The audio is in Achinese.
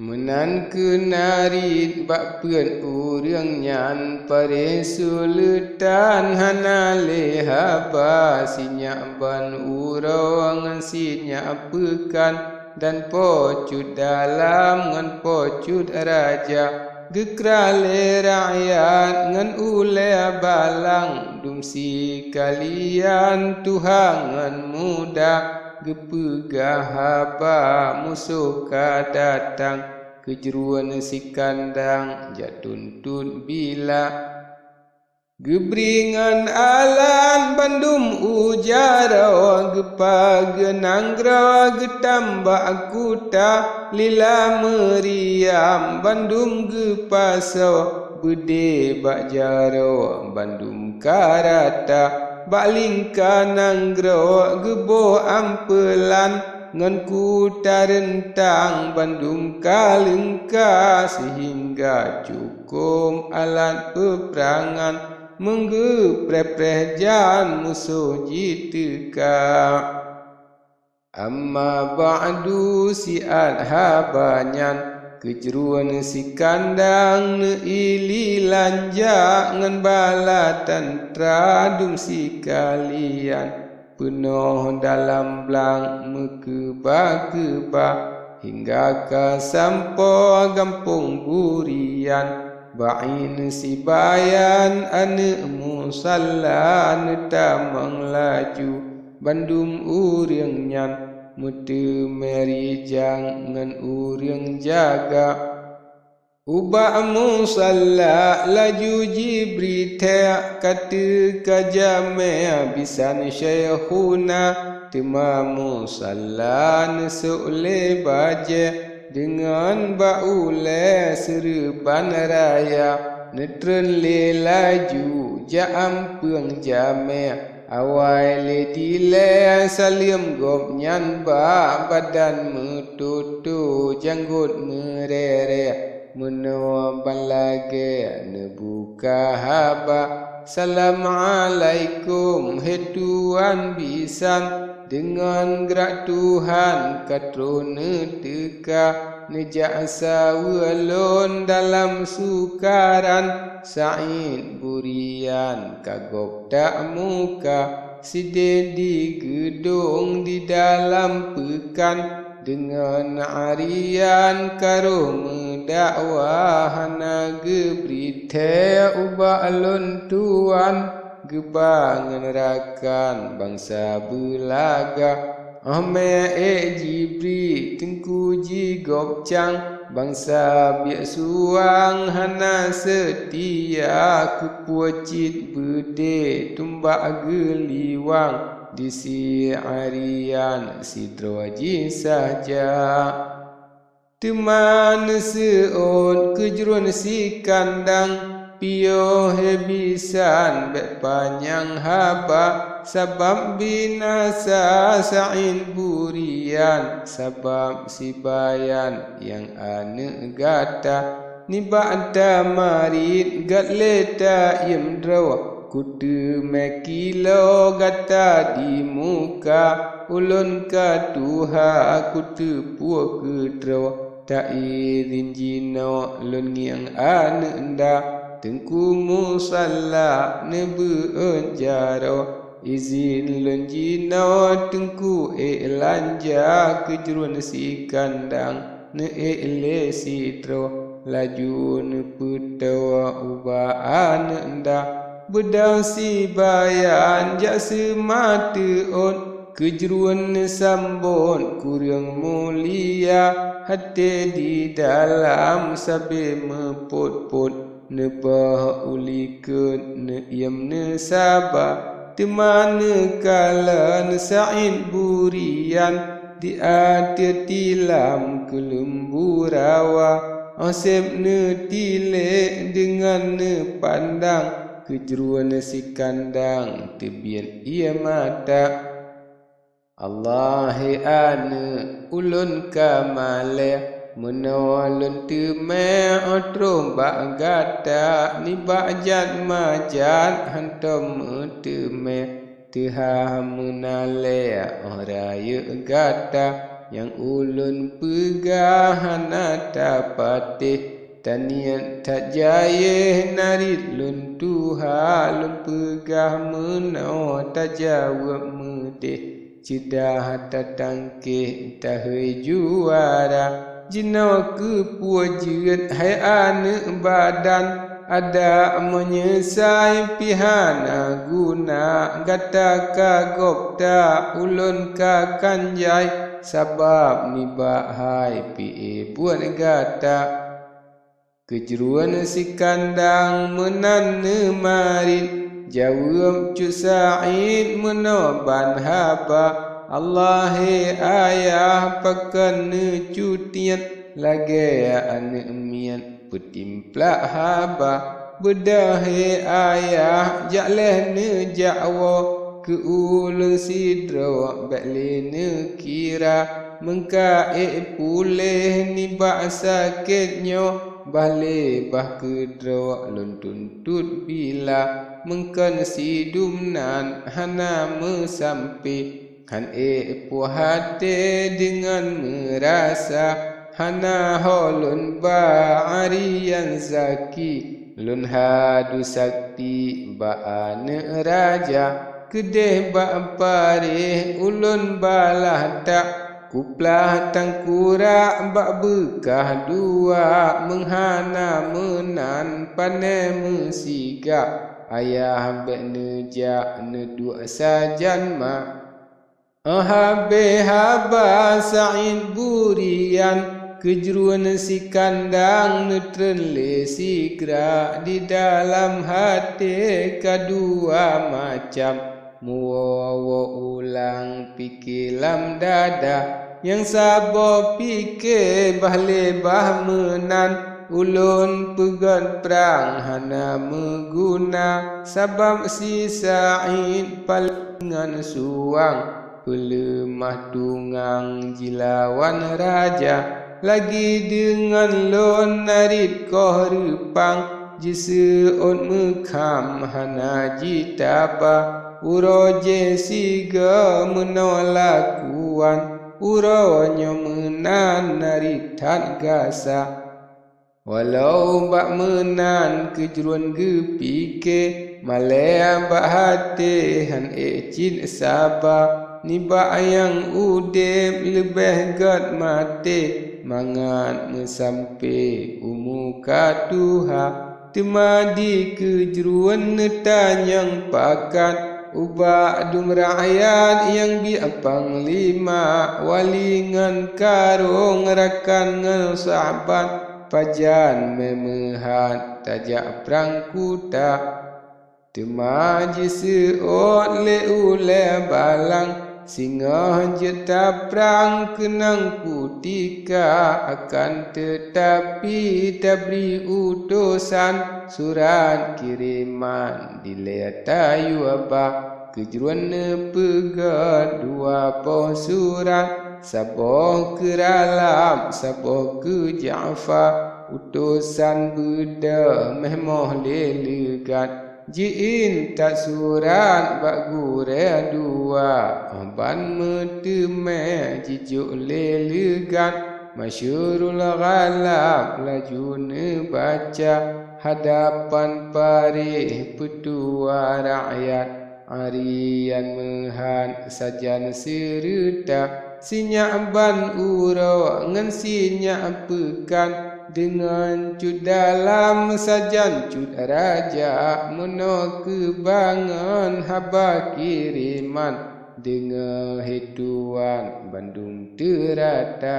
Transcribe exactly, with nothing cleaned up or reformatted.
Meunan keuh narit bak peuet ureuëng nyan, paré suleutan hana lé haba, sinyak ban uroe ngon sinyak peukan, dan po cut dalam ngon po cut raja. Geukra lé rakyat ngon ulée balang, dum sikalian tuha ngon muda, geupeugah haba musoh ka datang, keujruen sikandang jak tuntot bila. Geubri ngon alat bandum u jaroe, geupageue nanggroe geutam bak kuta, lila meuriam bandum geupasoe, beudé bak jaroe bandum ka rata, bak lingka nanggroe geuboh ampeulan, ngon kuta reuntang bandum ka leungka, seuhingga cukôp alat peupeurangan, meungeue preh-preh jan musoh jiteuka. Amma ba'du, siat haba nyan, keujruen sikandang neuili lanja ngon bala tantra dum sikalian, peunoh dalam blang meukeuba-keuba, hingga ka sampoe gampông Burian. Ba'in Sibayan aneuëk Musalla neutamong laju, bandum ureuëng nyan meuteumé rijang ngon ureuëng jaga. Ubak musalla laju jibri thée, ka teuka jamé bisan Syaikhuna, teuma musalla neusok lé bajée deungon bak ulée seureuban raya, neutreun lé laju jak ampeueng jamé. Awai lé dilée saleuem gobnyan bak badan meututoe, janggôt meuréré, meunoe ban lagée neubuka haba. Salam alaikum, he tuan bisan, deungon grak Tuhan ka troh neuteuka, neujak saweue lôn dalam sukaran, Said Burian ka gob tamuka, sideh di geudong di dalam peukan, deungon arian ka roh meudakwa, hana geubri thée ubak lôn tuan, geuba ngon rakan bansa beulaga. Óh mé ék jibri teungku jigob cang, bansa biek suwang hana seutia, keupeue cit beudé tumbak geuliwang, di si arian sidroe jih saja. Teuma neuseuôt keujruen sikandang, piôh he bisan bék panyang haba, sabab binasa Said Burian, sabab Sibayan nyang aneuëk gata. Nibak tamarit gat lé taiem droe, kuteumé kilo gata di muka, ulôn ka tuha kuteupeue keu droe. Taizin jinoe lôn ngieng aneuëk nda, teungku musalla neubeuôt jaroe. Izin lôn jinoe teungku ék lanja keujruen sikandang, neuék lé sidroe, laju neupeutoe ubak aneuëk nda. Beudôh Sibayan jak seuma teuôt, keujruen neusambot kureueng mulia, até di dalam sabé meupot-pot, neuboh u likot neuiem neusaba. Teuma neukalon Said Burian di ateueh tilam keu leumbu rawa, óh seb neutilék deungon neupandang, keujruen sikandang teubiet ie mata. Allah, he aneuëk, ulôn ka malée, meunoe lôn teumé óh troh bak gata, nibak jat-majat hántom meuteumé, teuhah meunalée óh rayeuk gata. nyang ulôn peugah hana tapatéh. Taniet that jayéh narit lôn tuha, lôn peugah meunoe tajaweueb meudéh. Ceudah tatangkéh tahôi juara, jinoe keupeue jeuet hai aneuëk badan. Adak meunyeusai pih hana guna, gata ka gob that ulôn ka kan jai, sabab nibak hai pié buet gata. Keujruen sikandang meunan neumarit, jaweueb Cut Said meunoe ban haba. Allah hé ayah, pakon neucutiet lagée aneuëk miet, peutimplak haba. Beudôh hé ayah, jak lheueh neujak woe keu ulôn sidroe, bék lé neukira. Meungka ék puléh nibak sakét nyoe, bah lé bah keudroe lôn tuntot bila. Meungkon sidum nan hana meusampé, han ék puih até deungon meurasa. Hana ho lôn ba ari nyang zaki, lôn hadu sakti bak aneuëk raja. Keudeh bak paréh ulôn balah that, kuplah tangkurak bak beukah dua. Meuhana meunan pané meusiga, ayah bék neujak neuduek sajan ma. Óh habéh haba Said Burian, keujruen sikandang neutreun lé sigra. Di dalam até ka dua macam, meuwoe-woe ulang piké lam dada. Nyang saboh piké bah lé bah meunan, ulôn peugét prang hana meuguna, sabab si Said paleng ngon suwang. Peuleumah tungang jilawan raja, lagi deungon lôn narit koh reupang. Jiseuôt meukham hana jitaba, uroe jéh sigoe meunoe lakuan. Uroe nyoe meunan narit that gasa. Walau bak meunan keujruen geupiké, malée bak até han ék cit saba. Nibak nyang udeb leubeh gét maté, mangat meusampé umu ka tuha. Teuma di keujruen neutanyong pakat, ubak dum rakyat nyang biet panglima, wali ngon karong, rakan ngon sahabat. Pajan mé meuhat tajak prang kuta. Teuma jiseuôt lé ulée balang, singoh jeuet taprang keunong kutika. Akan teutapi tabri utosan, surat kireman dilée tayue ba. Keujruen neupeugét dua boh surat, saboh keu Ralab, saboh keu Ja'far. Utosan beudôh méh moh lé leugat, jiintat surat bak gurée dua. Óh ban meuteumé jijok lé leugat, Masyurul Ghalab laju neubaca, hadapan paréh peutua rakyat. Ari nyan meuhan sajan seureuta, sinyak ban uroe ngon sinyak peukan. Deungon cut dalam sajan cut raja, meunoe keubangon haba kireman. Deungoe hé tuan bandum teurata.